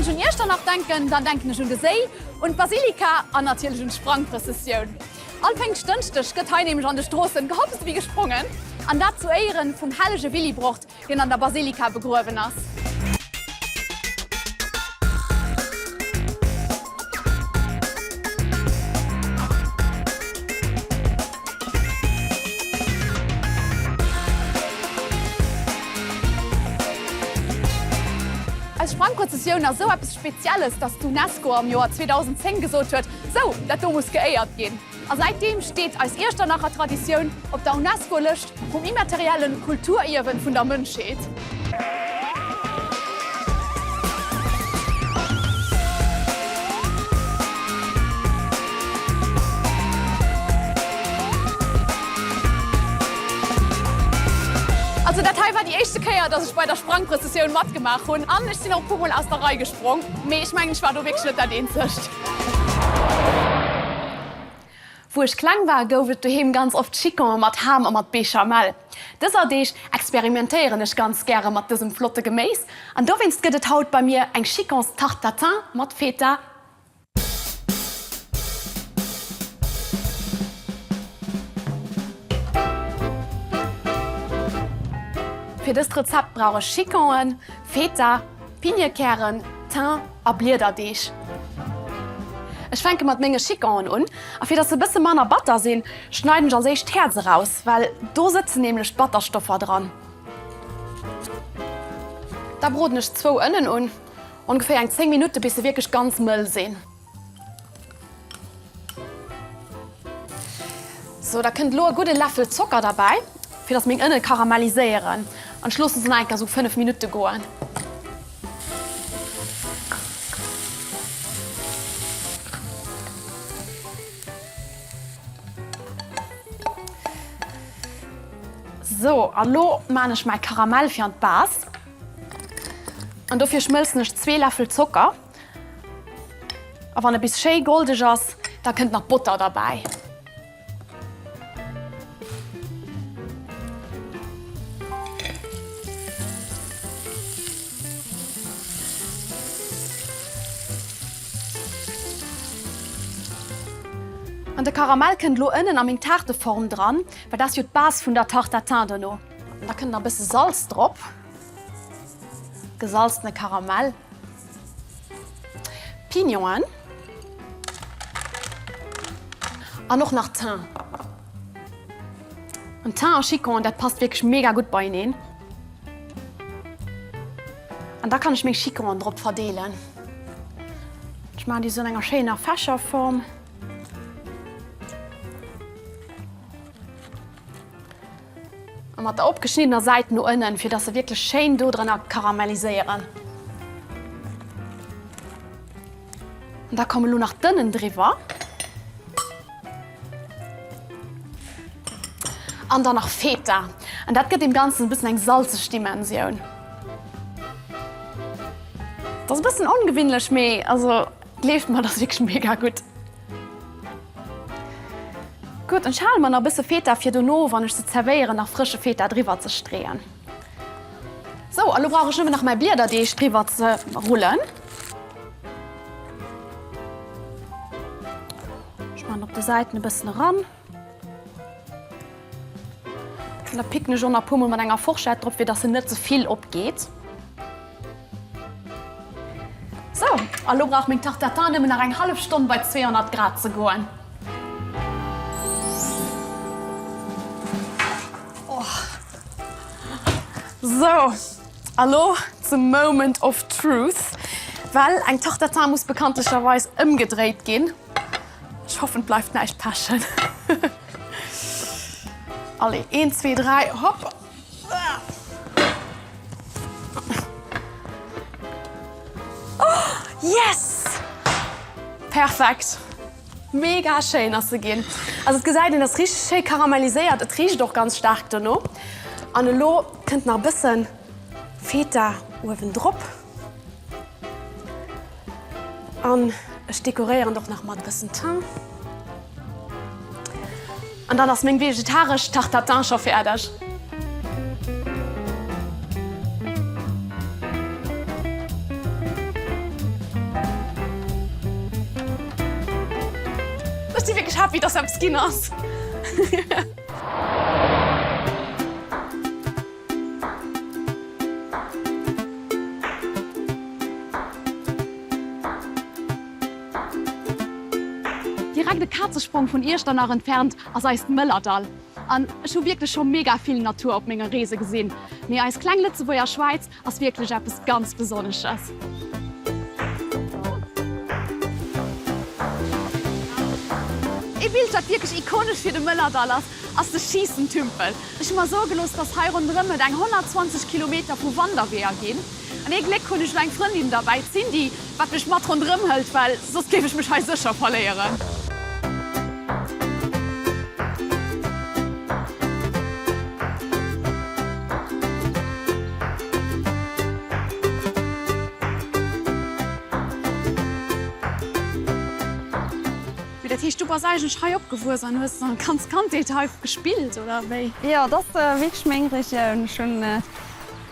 Wann ech un Iechternach denken, dann denken ech un de Séi, un d'Basilika an natierlech un d'Sprangprëssessioun. All Péngschtdënschdeg gëtt hei nämlech an de Stroossen gehopst ewéi gesprongen, an dat zu Éieren vum hellege Willibrord, deen an der Basilika begruewen ass. Eis Sprangprozessioun ass esou eppes Spezielles, dass d'UNESCO am Joer 2010 gesot huet, Sou, dat do muss geéiert ginn. A säitdeem steet eis Iechternacher Traditioun op der UNESCO-Lëscht vum immateriellen Kulturierwen vun der Mënschheet. Also dat hei war déi éischte Kéier, dass ech bei der Sprangprëssessioun matgemaach hunn an ech sinn och e puer mol aus der Rei gesprong, mee ech mengen ech war do wierklech net dat eenzegt. Wou ech kleng war, gouf et doheem ganz oft Chicone mat Ham a mat Béchamel. Dëser Deeg experimentéieren ech ganz gäre mat dësem flotte Geméis an dowéinst gëtt et haut bei mir eng Chicons Tarte Tatin mat Feta. Fir dëst Rezept brauch ech Chiconen, Feta, Piniekären, Thym a Bliederdeeg. Ech fänke mat menge Chiconen un a fir dass se e bësse manner batter sinn, schneiden ech als éischt d'Häerz eraus, well do sëtzen nämlech d'Batterstoffer dran. Da broden ech zwou Ënnen un, ongeféier eng 10 Minutte bis se wierklech ganz mëll sinn. Sou, da kënnt elo e gudde Läffel Zocker derbäi, fir dass meng Ënne karamelliséieren. An ech loossen se nach eng Kéier sou 5 Minutte goen. Sou, an elo maan ech mäi Karamell fir an d'Base. An dofir schmëlzen ech zwee Läffel Zocker. A wann e bis schéi goldeg ass, da kënnt nach Botter derbäi. An de Karamell kënnt elo ënnen a meng Taarteform dran, well dat ass jo d'Base vun der Tarte Tatin dono. An da kënnt nach e bësse Salz drop, gesalzene Karamell. Pignonen an och nach Thym. An Thym a Chicon, dat passt wierklech mega gutt beieneen. An da kann ech meng Chiconen drop verdeelen. Ech maachen déi sou an enger schéiner Fächerform. A mat der opgeschniddener Säit no ënnen, fir dass se wierklech schéin do drënner karamelliséieren. An da kommen elo nach d'Ënnen driwwer. An dann nach Feta. An dat gëtt deem Ganzen e bëssen eng salzeg Dimensioun. Dat ass e bëssen ongewinnlech, mee also gleeft mer, dat ass wierklech mega gutt. Gutt, ech hale mer nach e bësse Feta fir dono, wann ech se zerwéieren, nach frësche Feta driwwer ze streeën. Sou, a lo brauch ech nëmmen nach mäi Bliederdeeg driwwer ze rullen. Ech maachen op de Säiten e bëssen eran. An da picken ech och nach e puermol mat enger Forschett drop, fir dass se net ze vill opgeet. Sou, a lo brauch meng Tarte Tatin nëmmen nach eng hallef Stonn bei 200 Grad ze goen. Sou, a lo zum Moment of Truth, well eng Tarte Tatin muss bekanntlecherweis ëmgedréit ginn. Ech hoffen, et bleift näischt pechen. Allez, een, zwee, dräi, hopp! Oh, yes! Perfekt! Mega schéin ass se ginn. Also et gesäit een, ass richteg schéi karamelliséiert. Et richt och ganz staark dono. An elo kënnt nach e bëssen Feta uewendrop. An ech dekoréieren och nach mat e bëssen Thym. An dann ass meng vegetaresch Tarte Tatin scho fäerdeg. Ech si wierklech happy, dass eppes ginn ass. Direkt e Kazesprong vun Iechternach entfernt ass eist Mëllerdall. An ech hu wierklech scho mega vill Natur op menge Reese gesinn, mee eis kleng Lëtzebuerger Schwäiz ass wierklech eppes ganz Besonnesches. Ee Bild wat wierklech ikonesch fir de Mëllerdall ass, ass de Schiessentümpel. Ech hu mer soe gelooss, dass hei ronderëm et eng 120 Kilometer vu Wanderweeër ginn. An ee Gléck hunn ech elo eng Frëndin derbäi, d'Cindy, wat mech mat ronderëm hëlt, well soss géif ech mech hei sécher verléieren. Mee dat heescht, du bass eigentlech hei opgewuess an hues ganz Kandheet hei gespillt, oder wéi? Jo, et ass wierklech meng Regioun. Ech hunn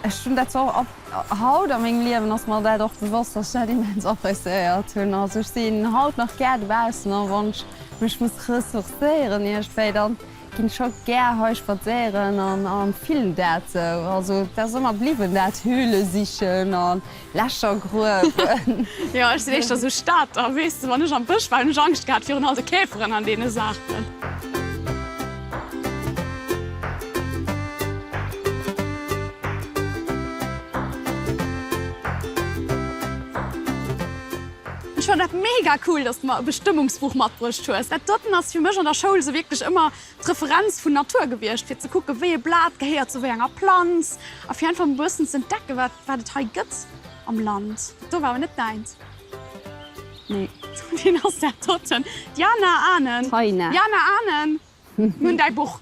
Ech hunn dat zwar och haut a mengem Liewen ass mer dat och bewosst, dass ech dat immens appréciéiert hunn. Also ech sinn haut nach gär dobaussen a wann ech mech muss ressourcéieren iergendwéi, da ginn ech scho gär hei spadséieren an a fillen dat sou. Also dat ass ëmmer bliwwen, dat Höhle sichen a Lächer gruewen. Jo, ech sinn éischter sou Stater, weess de. Wann ech am Bësch war, hunn ech Angscht gehat virun all de Käferen an deene Saachen. Ech fannen dat mega cool, dass de mer e Bestëmmungsbuch matbruecht hues. Dat doten ass fir mech an der Schoul sou wierklech ëmmer d'Referenz vun Natur gewiescht, fir ze kucken, wéi e Blat gehéiert zu wéi enger Planz a fir einfach e bëssen ze entdecken, wat wat et hei gëtt am Land. Dat do war awer net däins. Nee. Wien ass dat doten? D'Jana Ahnen. Taina. Jana Ahnen! Mir hunn däi Buch.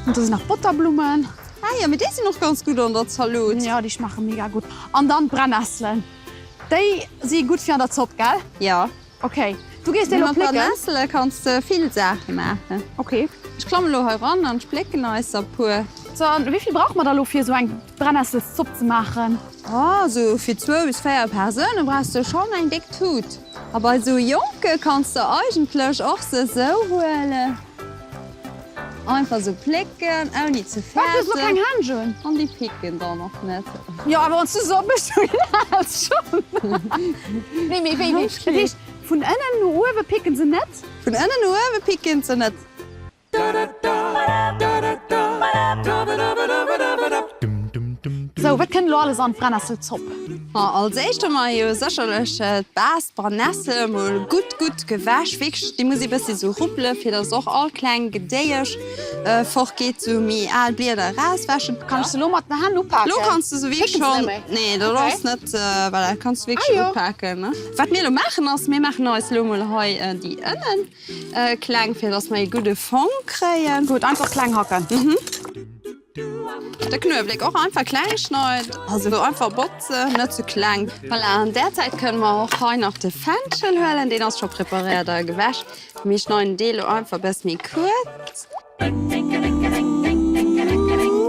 An do sinn nach Botterblummen. Ah jo, mee déi sinn och ganz gutt an der Zalot. Jo, déi schmaache mega gutt. An dann d'Brennesselen. Déi si gutt fir an der Zopp, gell? Jo. Ok, du gees déi elo Mat plécken? Brennessele kanns de vill Saache maachen. Ok. Ech klammen elo hei ran an ech plécken eis der puer. So, an wéi vill brauch mer da elo fir esou eng Brennesselszopp ze maachen? Oh, sou fir zwou bis 4 Persoune brauchs de schonn eng déck Tut. A bei sou Jonke kanns de eigentlech och se sou huelen. Einfach sou plécken, ouni ze Wat, du hues elo fäerten. keng Händsch un? An déi picken dann och net. Jo, awer wann s du se op mech sou hinhäls schonn. Nee, mee wéi, wéi, dat heescht, vun ënnen no uewe picken se net? Vun ënnen no uewe picken se net. Sou, wat kënnt elo alles an d'Brennesselzopp? Ma als éischt hu mer jo sécherlech d'Base, d'Brennessel mol gutt, gutt gewäsch. Wierklech, déi muss ee bëssi sou ruppele fir dass och all kleng Gedéiesch fort geet, sou méi al Blieder erauswäschen. Kann ech se elo mat den Hänn upaken? Lo kanns de se wierklech schonn, nee, dat ass net, voilà, kanns de wierklech upaken. Wat mir elo maachen ass, mir maachen eis elo mol hei déi Ënnen. Kleng fir dass mer ee gudde Fong kréien. Gutt, einfach kleng hacken. De Knuewléck och einfach kleng schneiden, also einfach botzen, net ze kleng. Voilà, an där Zäit kënne mer och hei nach de Fenchel huelen, deen ass scho preparéiert a gewäsch. Mir schneiden dee lo einfach e bësse méi kuerz.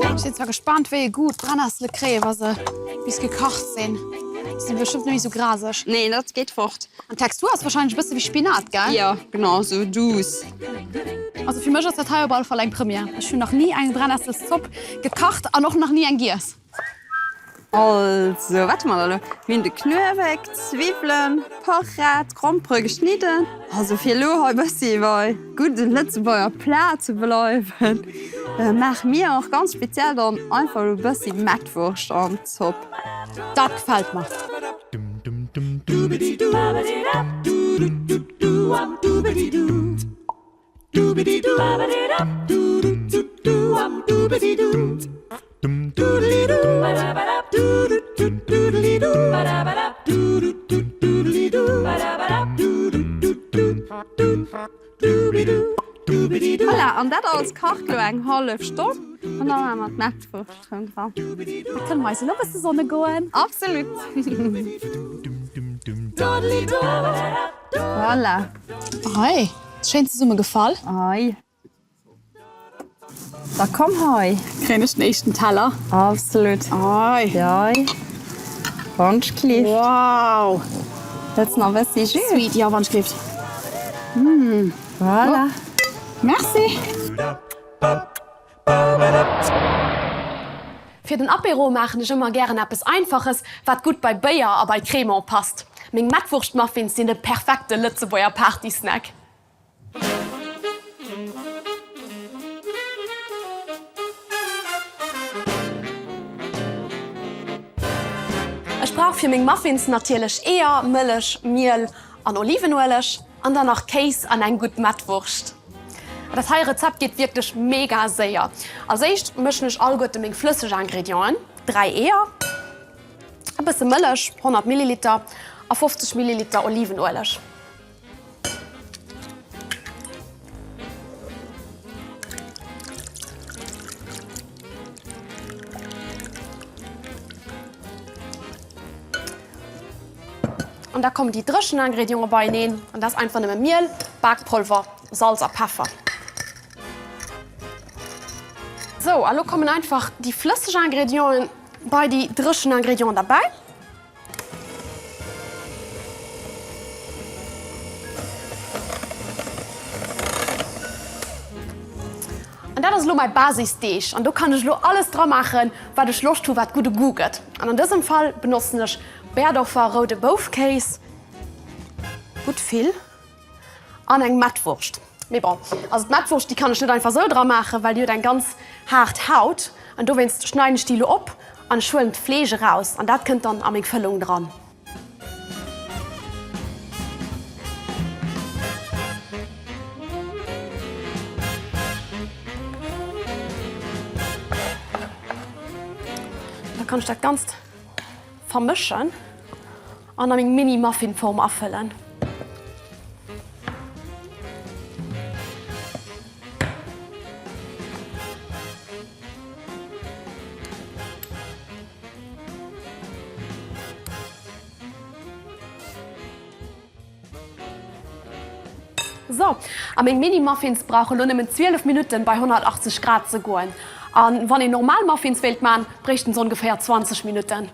Ech sinn zwar gespaant wéi e Goût d'Brennessele kréien, wa se bis gekacht sinn. Se sinn bestëmmt net méi sou graseg. Nee, dat geet fort. An d'Textur ass wahrscheinlech e bësse wéi Spinat, gell? Jo, genau, sou douce. Also fir mech ass dat hei op alle Fall eng Première. Ech hunn nach ni eng Brennesselszopp gekacht an och nach ni eng giess. Also, wat hu mer da elo? Mir hunn de Knuewéck, d'Zwiwwelen, d'Parett, d'Grompere geschnidden. Also fir elo hei bëssi bei gudde Lëtzebuerger Plat ze bleiwen, maache mir och ganz speziell dann einfach elo bëssi Mettwurscht an d'Zopp. Dat gefält mer! Voilà, an dat alles kacht elo eng hallef Stonn an da maache mer d'Mettwurscht rëm dran. Da kënne mer eis elo e bësse sonne goen. Absolut! Voilà. Hei, schéin zesumme gefall. Hei. Da komm hei. Kréien ech den éischten Teller? Absolut. Hei. Hei. Wonschklift. Wow! Wëlls nach e bëssi Jus? Sweet, jo, Wonschklift. Mmh. Voilà. Merci. Fir den Apéro maachen ech ëmmer gären eppes Einfaches, wat gutt bei Béier a bei Crémant passt. Meng Mettwurschtmuffins sinn de perfekte Lëtzebuerger Partysnack. Ech brauch fir meng Muffins natierlech Eeër, Mëllech, Miel an Olivenueleg an dann nach Kéis an eng gutt Mettwurscht. Dat hei Rezept geet wierklech mega séier. Als éischt mëschen ech alleguerte meng flësseg Ingredienten, 3 Eeër, e bësse Mëllech, 100 Milliliter, a 50 Milliliter Olivenueleg. An da kommen déi dréchen Ingredienten beieneen, an dat ass einfach nëmme Miel, Bakpolver, Salz a Peffer. Sou, a lo kommen einfach déi flësseg Ingredienten bei déi dréchen Ingredienten derbäi. An dat ass elo mäi Basisdeeg an do kann ech elo alles dra maachen, wat ech Loscht hu wat gudde Goût gëtt. An an dësem Fall benotzen ech Berdorfer roude Boufkéis, gutt vill, an eng Mettwurscht. Mee bon, also d'Mettwurscht déi kann ech net einfach sou dra maachen, well déi huet eng ganz haart Haut an dowéinst schneiden ech déi elo op an ech huelen d'Fleesch eraus an dat kënnt dann a meng Fëllung dran. Da kann ech dat Ganzt vermëschen an a meng Mini-Muffin-Form afëllen. So, a meng Mini-Muffins brauche lo nëmmen 12 Minutten bei 180 Grad ze goen. An wann een normal Muffins wéilt man, bréichten se ongeféier 20 Minutten.